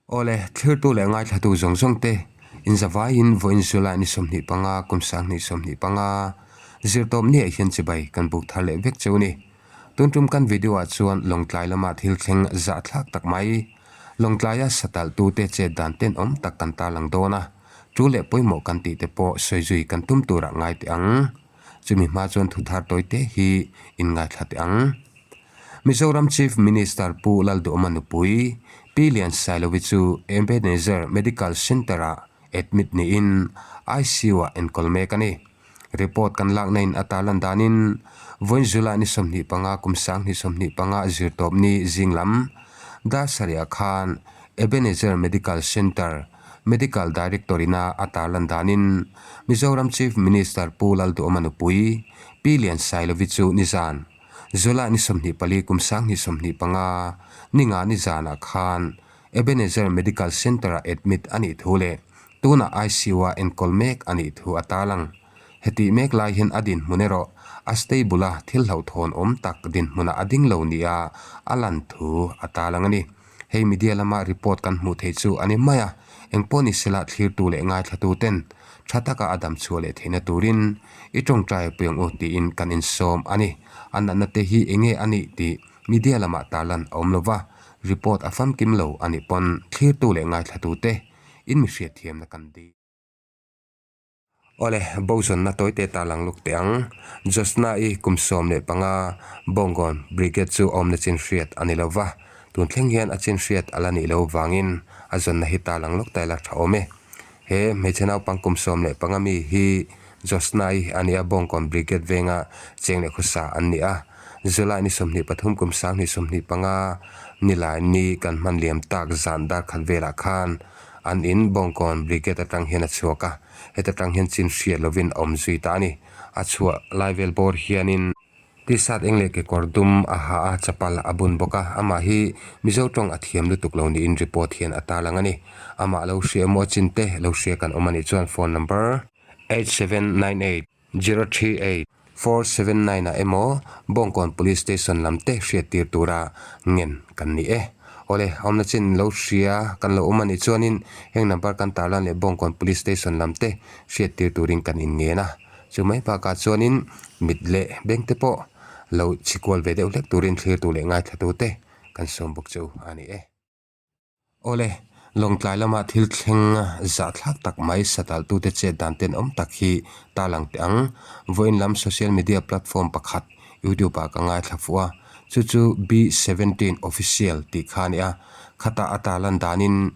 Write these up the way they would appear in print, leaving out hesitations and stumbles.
Awle, thlirtu leh ngaithlatu zawng zawng te, inzavaiin vawiin July ni 25 kum 2025 zirtawp niah hian chibai kan buk thar leh vek cheu ni. Tun tum kan video ah chuan Lawngtlai lama thil thleng zahthlak tak mai, Lawngtlaia satalhtute chet dan tenawm tak kan tarlang dawn a, tu leh pawimawh kan tih te pawh sawi zui kan tum turah ngai teh ang. Chumi hma chuan thuthar tawi te hi in ngaithla teh ang. Mizoram Chief Minister Pu Lalduhawma nupui Pi Lian Sailovi chu Ebenezer Medical Centre-ah admit niin ICU-ah enkawl mek a ni. Report kan lakna in a tarlan danin vawiin July ni 25 kum 2025 zirtawpni zing lam dar sarihah khan Ebenezer Medical Centre Medical Director ina a tarlan danin Mizoram Chief Minister Pu Lalduhawma nupui Pi Lian Sailovi chu nizan July ni 24 kum 2025 ni nga ni zanah khan Ebenezer Medical Centre-ah admit a nih thu leh tunah ICU-ah enkawl mek a nih thu a tarlang. Hetih mek lai hian a dinhmun erawh a stable a, thil hlauhthawn awm tak dinhmunah a ding lo nia a lan thu a tarlang a ni. Hei media lama report kan hmuh theih chu a ni mai a, engpawh ni sela thlirtu leh ngaithlatu ten tha taka a dam chhuah leh theihna turin i tawngtai pui ang u tiin kan insawm a ni. A natna te hi enge a nih tih media lamah tarlan a awm lova, report a famkim lo a nih pawn thlirtu leh ngaithlatu te in mi hriatthiamna kan dil. Awle, bo zawnna tawite ta lang luk teh ang. Josna-i kum 15 Bawngkawn Brigade chu awmna chin hriat a ni lo va, tun thleng hian a chin hriat a la nih lo vangin a zawnna hi ta lang luk ta ila tha awm e. He hmeichhe naupang kum 15 mi hi Josna-i a ni a, Bawngkawn Brigade venga cheng leh khawsa an ni a. July ni 23 kum 2025 nilai ni kan hman liam tak zan dar khat velah khan an in Bawngkawn Brigade atang hian a chhuak a. Heta tang hian chin hriat lovin a awm zui ta a ni. A chhuah lai vel bawr hianin T-shirt eng leh kekawr dum a ha a, chapal a bun bawk a. Amah hi Mizo tawng a thiam lutuk lo niin report hian a tarlang a ni. Amah lo hria emaw a chin te lo hria kan awm a nih chuan phone number 8798. 038 479 ah emaw Bawngkawn Police Station lam te hriat tir tura ngen kan ni e. Awle, awmna chin lo hria kan lo awm a nih chuanin heng number kan tarlan leh Bawngkawn Police Station lam te hriat tir turin kan inngen a. Chu mai bakah chuanin mit leh beng te pawh lo chhikual ve deuh hlek turin thlirtu leh ngaithlatu te kan sawm bawk chu a ni e. Awle, Lawngtlai lama thil thleng zahthlak tak mai sataltute chet dan tenawm tak hi tarlang teh ang. Vawiin lam social media platform pakhat YouTube ah ka ngaithla fuh a, chu chu B 17 Official tih kha a ni a. Khatah a tarlan danin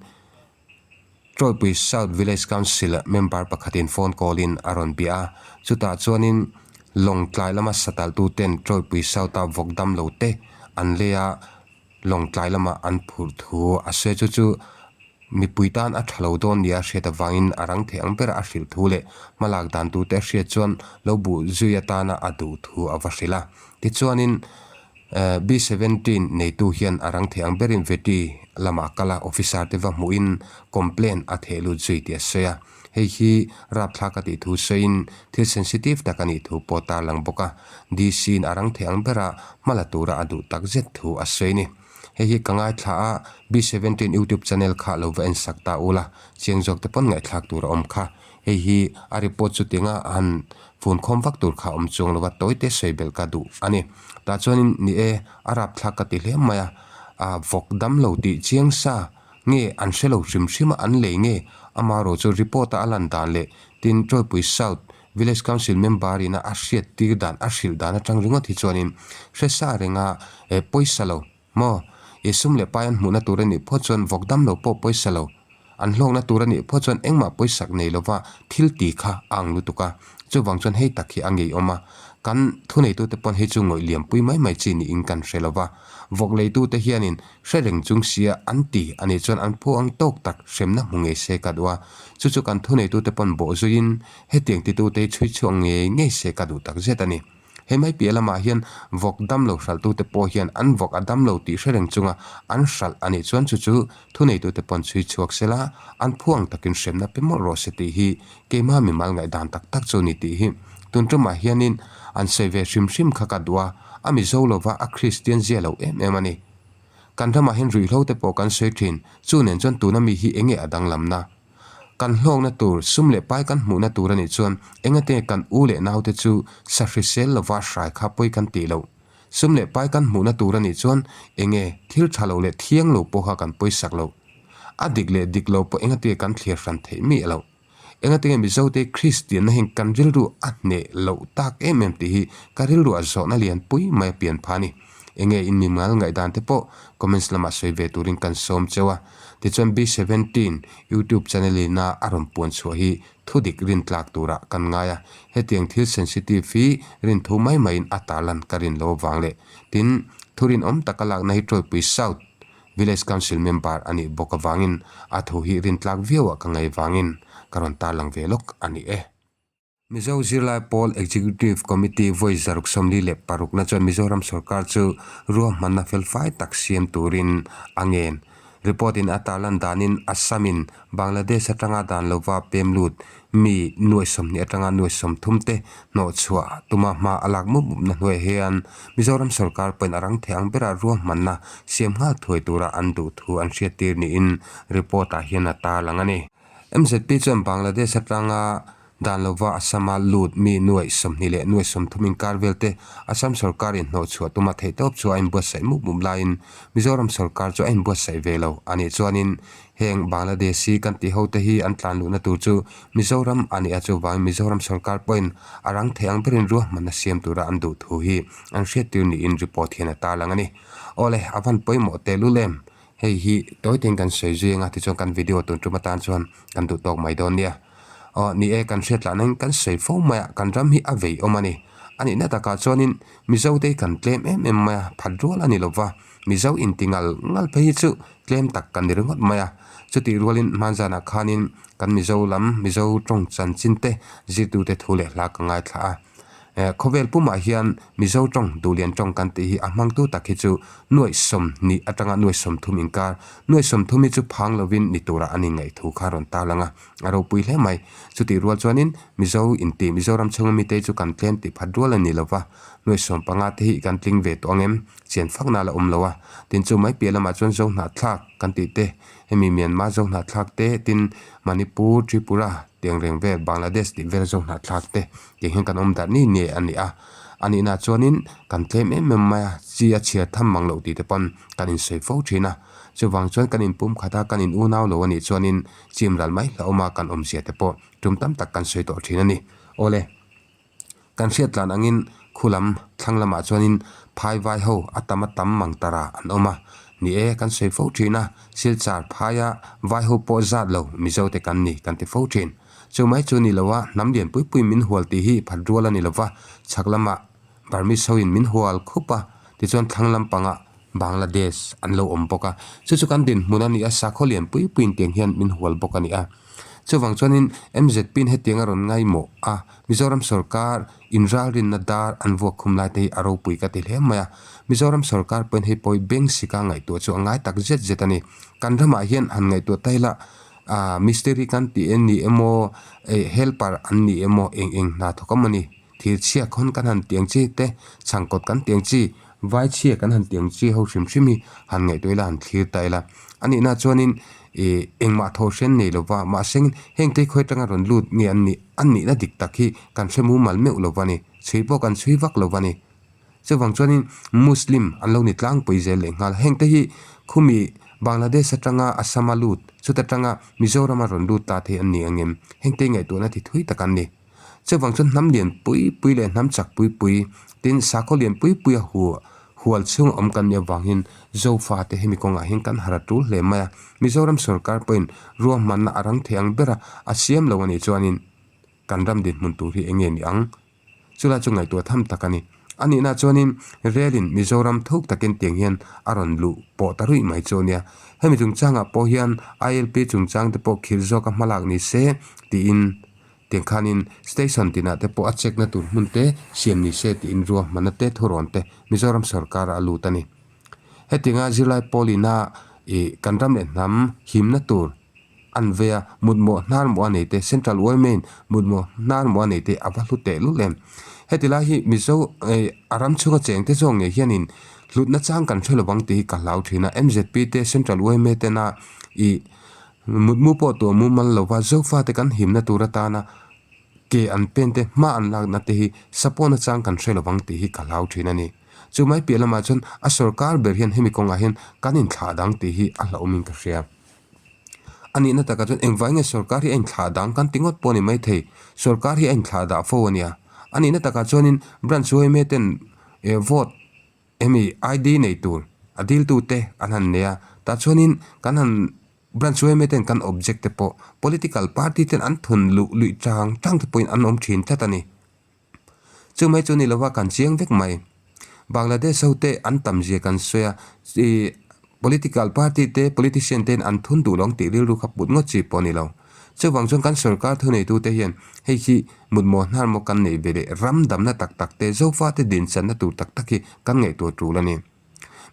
Tawipui South Village Council member pakhatin phone call in a rawn bia a, chutah chuanin Lawngtlai lama sataltuten Tawipui South a vawk dam lo te an lei a, Lawngtlai lamah an phurh thu a sawi chu chu mipui tan a tha lo dawn nia hriat avangin a rang thei ang bera a hrilh thu leh hmalak dan tute a hriat chuan lo buh zui atana a duh thu a va hrilh a. Tichuanin B 17 neitu hian a rang thei ang berin Vety lamah kal a, officer te va hmuhin complaint a theh lut zui tih a sawi a. Hei hi rapthlak a tih thu sawiin thil sensitive tak a nih thu pawh tarlang bawk a, DC in a rang thei ang bera hma la tura a duh tak zet thu a sawi a ni. Hei hi ka ngaithla a, B 17 YouTube channel kha lo va en sak ta ula, chiang zawk te pawn ngaihthlak tur a awm kha. Hei hi a report chu tinga han fun khawm vak tur kha awm chuang lova tawi te sawi belh ka duh a ni. Tah chuanin ni e, a rapthlak ka ti hle mai a, a vawk dam lo tih chiang sa Nge an hre lo hrim hrim a an lei nge? Amarawh chu report a a lan dan leh tin Tawipui South Village Council member ina a hriat tir dan a hrilh dan atang ringawt hi chuanin hre sa renga eh pawisa lo maw? I sum leh pai an hmuhna tur a nih phawt chuan vawk dam lo pawh pawisa lo an hlawkna tur a nih phawt chuan engmah pawisak nei lova thil ti kha a ang lutuk a chuvang chuan hei tak hi a ngeiawm a kan thuneitute pawn hei chu ngawih liampui mai mai chi niin kan hre lova vawk leitute hianin Hre reng chung sia an ti a nih chuan an phu ang tawk tak hremna hmu ngei se ka duh a, chu chu kan thuneitute pawn bawh zuiin hetiang titute hi chhui chhuak ngei ngei se ka duh tak zet a ni. He mai piah lamah hian vawk damlo hralhtute pawh hian an vawk a damlo tih hre reng chunga an hralh a nih chuan chu chu thuneitute pawn chhui chhuak sela an phu ang takin hremna pe mawlh rawh se tih hi keimah mimal ngaihdan tak tak chu ni tih hi tun tumah hianin an sawi ve hrim hrim kha ka duh a, a Mizo lova a Kristian zia lo em em a ni. Kan ramah hian ruihhlo te pawh kan sawi thin, chu nen chuan tuna mi hi enge a danglamna? Kan hlawkna tur, sum leh pai kan hmuhna tur a nih chuan engate kan u leh naute chu sa hrisel lova hrai kha pawi kan tih loh? Sum leh pai kan hmuhna tur a nih chuan enge thil tha lo leh thiang lo pawh kha kan pawisak loh? A dik leh dik lo pawh engate kan thlir hran theih miah loh? Engati nge Mizote Kristianna hian kan rilru a hneh loh tak em em tih hi ka rilru a zawhna lian pui mai a pian pha a ni. Enge in mimal ngaihdan te pawh comments lamah sawi ve turin kan sawm cheu a. Tichuan B 17 YouTube channel ina a rawn puan chhuah hi thudik rintlak turah kan ngai a. Hetiang thil sensitive hi rinthu mai maiin a tarlan ka rin lo avang leh tin thurinawm taka lakna hi Tawipui South Village Council member a nih bawk avangin a thu hi rintlak viauah ka ngei vangin ka rawn tarlang ve lawk a ni e. Mizo Zirlai Pawl Executive Committee vawi zaruk 46na chuan Mizoram sorkar chu ruahmanna felfai tak siam turin a ngen. Report in a tarlan danin Assam in Bangladesh atanga dan lova pem lut mi nuai 20 atanga nuai 30 te hnawh chhuah tuma hma a lak mup mupna hnuaiah hian Mizoram sorkar pawhin a rang thei ang bera ruahmanna siam nghal thuai tura an duh thu an hriattir niin report ah hian a tarlang a ni. MZP chuan Bangladesh atanga dan lova Assam-a lut mi nuai 20 leh nuai 30 inkar vel te Assam sorkar in hnawh chhuah tuma theihtawp chu a inbuatsaih mup mup laiin Mizoram sorkar chu a inbuatsaih ve lo a nih chuanin Heng Bangladeshi kan tih ho te hi an tlan luhna tur chu Mizoram a nih a, chuvangin Mizoram sorkar pawhin a rang thei ang berin ruahmanna siam tura an duh thu hi an hriattir niin report hian a tarlang a ni. Awle, a van pawimawh tehlul em? Hei hi tawi tein kan sawi zui anga tichuan kan video tun tum atan chuan kan duh tawk mai dawn nia. Aw ni e, kan hriat lah nain kan sawi fo mai a, kan ram hi a vei awm a ni. A nihna takah chuanin Mizo te hi kan tlem em em mai a, phat rual a ni lova, Mizo inti ngal ngal phei hi chu tlem tak kan ni ringawt mai a. Chutih rualin hmanzanah khanin kan Mizo lam, Mizo tawng chanchin te zirtute thu leh hla ka ngaithla a. Eh, khawvel pumah hian Mizo tawng, Duhlian tawng kan tih hi a hmangtu tak hi chu nuaih 20 atanga nuaih 30 inkar, nuaih 30 hi chu phang lovin ni turah an inngaih thu kha rawn tarlang a, a ropui hle mai. Chutih rual chuanin Mizo inti, Mizoram chhunga mite hi chu kan tlem tih phat rual a ni lova, nuaih 15 te hi kan tling ve tawh ang em? Chian fakna la awm lo a, tin chu mai piah lamah chuan Zohnahthlak kan tih te, hemi Myanmar Zohnahthlak te, tin Manipur, Tripura tiang reng vel, Bangladesh tih vel Zohnahthlak te tiang hian kan awm darh ni ni a ni a. A nihna chuanin kan tlem em em mai a, chi a chhiar tham mang loh tih te pawn kan insawi fo thin a. Chuvang chuan kan inpum khat a, kan in unau lo a nih chuanin chim ral mai hlauhawm a kan awmzia te pawh tum tam tak kan sawi tawh thin a ni. Awle. Kan hriat tlan angin khu lam thlang lamah chuanin phai vai ho a tam a tam mang tara an awm a. Ni e, kan sawi fo thin a, Silchar phaia vai ho pawh zat lo Mizo te kan ni kan ti fo thin. Chu mai chu ni lo a, hnam lian pui pui min hual tih hi phat rual a ni lo va, chhak lamah Burmese hoin min hual khup a, tichuan thlang lampangah Bangladesh an lo awm bawk a. Chu chu kan dinhmun a ni a, sakhaw lian pui puiin tiang hian min hual bawk a ni a. Chuvang chuanin MZP-in hetiang a rawn ngaimawh a, Mizoram sorkar inralrinna dar an vuak khum lai te hi a ropui ka ti hle mai a. Mizoram sorkar pawhin hei pawh hi bank sika ngaihtuah chu a ngai tak zet zet a ni. Kan ramah hian han ngaihtuah ta ila ah mistiri kan tih en ni emaw eh helper an ni emaw eng eng hna thawk a maw ni. Thir chhia khawn kan han tiang chi te, chhangkawt kan tiang chi, vai chhia kan han tiang chi ho hrim hrim hi han ngaihtuah ila han thlir ta ila. A nihna chuanin ih engmah thaw hren nei lova mahse heng te khawi atanga rawn lut nge an nih an nihna dik tak hi kan hre mumal meuh lova ni, chhui pawh kan chhui vak lova ni. Chuvang chuanin Muslim an lo ni tlangpui zel leh nghal. Heng te hi khumi Bangladesh atanga Assam a lut, chuta tanga Mizoram a rawn lut ta thei an ni ang em? Heng te hi ngaihtuahna ti thui tak an ni. Chuvang chuan hnam lian pui pui leh hnam chak pui pui tin sakhaw lian pui pui a hu hual chhung awm kan nih avangin Zofa te hemi kawngah hian kan har a tul hle mai a. Mizoram sorkar pawhin ruahmanna a rang thei ang bera a siam lo a nih chuanin kan ram dinhmun tur hi eng nge ni ang? Chulai chu ngaihtuah tham tak a ni. A nihna chuanin relin Mizoram thuk takin tiang hian a rawn luh pawh ta ruih mai chu a nia. Hemi chungchangah pawh hian ILP chungchang te pawh khirh zawka hmalak ni se tiin Tiang khanin station tinah te pawh a check na tur hmun te siam ni se tiin ruahmanna te thurawn te Mizoram sorkar a lut a ni. Hetianga zirlai pawlina ih kan ram leh hnam himna tur an vei a, mutmawh hnar mawh a nei te, Central yma in mutmawh hnar mawh a nei te a va hlu teh lul em. Heti lai hi Mizo ih a ram chhunga cheng te zawng ngei hianin. Hlutna chang kan hre lovang tih hi ka hlau thin a, MZP te Central yma tena ih mutmu pawh tuah mumal lova Zofate kan himna tur atana ke an pen te hma an lakna te hi support nachang kan hre lovang tih hi ka hlau thin a ni. Chu mai piah lamah chuan a sorkar ber hian hemi kawngah hian kan inthlah dang tih hi a hlauhawmin ka hria. A nihna takah chuan engvai nge sorkar hi a inthlah dang kan ti ngawt pawh a ni maithei. Sorkar hi a inthlah dah fo a nia. A nihna takah chuanin branch yma ten vote hemi ID nei tur a diltute an han nei a, tah chuanin kan han branch yma ten kan object te pawh political party ten an thun luh luih chang chang te pawhin an awm thin tlat a ni. Chu mai chu ni lova kan chiang vek mai. Bangladesh ho te an tam zia kan sawi a, ih political party te politician ten an thun duh lo ang tih rilru kha put ngawt chi pawh a ni lo. Chuvang chuan kan sorkar thuneitute hian hei hi mutmawh hnar maw kan neih ve leh ram damna tak tak te Zofate dinchanna tur tak tak hi kan ngaihtuah tul a ni.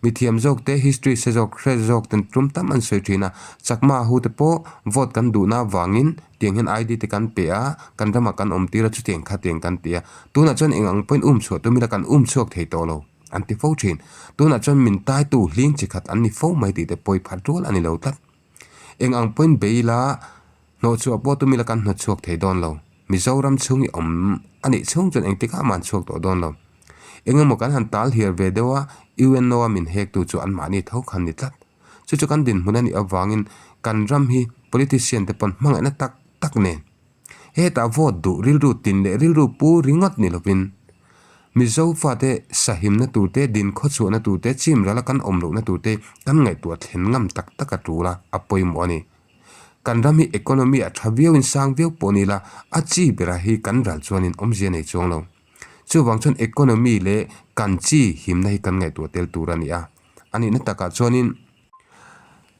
Mithiam zawk te history hre zawk hre zawk ten tum tam an sawi thin a, Chakma ho te pawh vote kan duhna avangin tiang hian ID te kan pe a, kan ramah kan awm tir a chutiang kha tiang kan ti a, tunah chuan eng ang pawhin um chhuah tum ila kan um chhuak thei tawh lo an ti fo thin. Tunah chuan min taitu hling chi khat an ni fo mai tih te pawi phat rual a ni lo tlat. Eng ang pawhin bei ila hnawhchhuah pawh tum ila kan hnawtchhuak thei dawn lo. Mizoram chhung i awm a nih chhung chuan engtikah mah an chhuak tawh dawn lo. Eng emaw kan han tal hiar ve deuh a, UNO a min hektu chu anmahni tho khan ni tlat. Chu chu kan dinhmun a nih avangin kan ram hi politician te pawn hmangaihna tak tak nen Hetah vote duh rilru tin leh rilru pu ringawt ni lovin Mizo fate sahimna turte, dinkhawchhuahna turte, chim rala kan awm lohna turte kan ngaihtuah thlen ngam tak tak a tul a, a pawimawh a ni. Kan ram hi economy a tha viauin sang viau pawh ni ila, a chi bera hi kan ral chuanin awmzia nei chuang lo. Chuvang chuan economy leh kan chi himna hi kan ngaihtuah tel tur a ni a. A nihna takah chuanin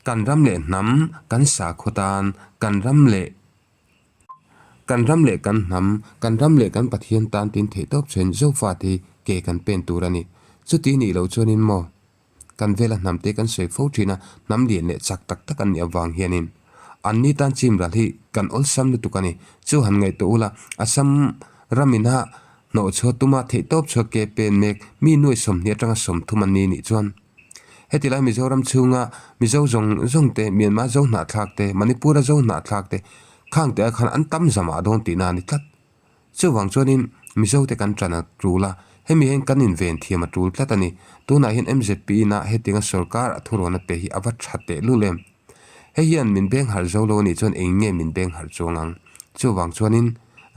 kan ram leh hnam, kan sakhaw tan, kan ram leh Kan ram leh kan hnam, kan ram leh kan Pathian tan tin theih tawp chuan Zofate hi ke kan pen tur a ni. Chuti nih loh chuanin maw? Kan vela hnamte kan sawi fo thin a, hnam lian leh chak tak tak an nih avang hianin anni tan chim ral hi kan awlsam lutuk a ni. Chu han ngaihtuah ula, Assam ramina hnawhchhuah tuma theih tawp chhuah ke pen mek mi nuai 20 atanga 30 an ni nih chuan, Heti lai Mizoram chhunga Mizo zawng zawng te, Myanmar zo hnahthlak te, Manipur-a zo hnahthlak te khang te ah khan an tam zamah dawn tihna a ni tlat. Chuvang chuanin Mizo te kan ṭan a ṭul a, hemi hian kan inven thiam a ṭul tlat a ni. Tunah hian MZP ina hetianga sorkar a thurawn a pe hi a va ṭha tehlul em? Hei hian min beng harh zo lo a nih chuan eng nge min beng harh chuang ang? Chuvang chuanin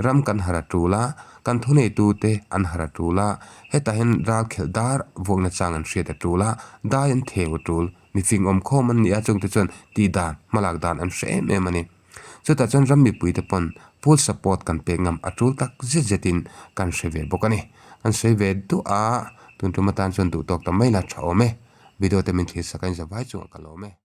ram kan harh a tul a, kan thuneitute an harh a tul a, hetah hian ral khelh dar vuakna chang an hriat a tul a, dai an theu a tul, mifing awmkhawm an ni a, chungte chuan tih dan, hmalak dan an hre em em a ni. Chutah chuan ram mipuite pawn full support kan pek ngam a tul tak zet zetin kan hre ve bawk a ni. Kan sawi ve duah a, tun tum atan chuan duhtawk ta mai la tha awm e. Video te min thlir sak a inzavai chungah ka lawm e.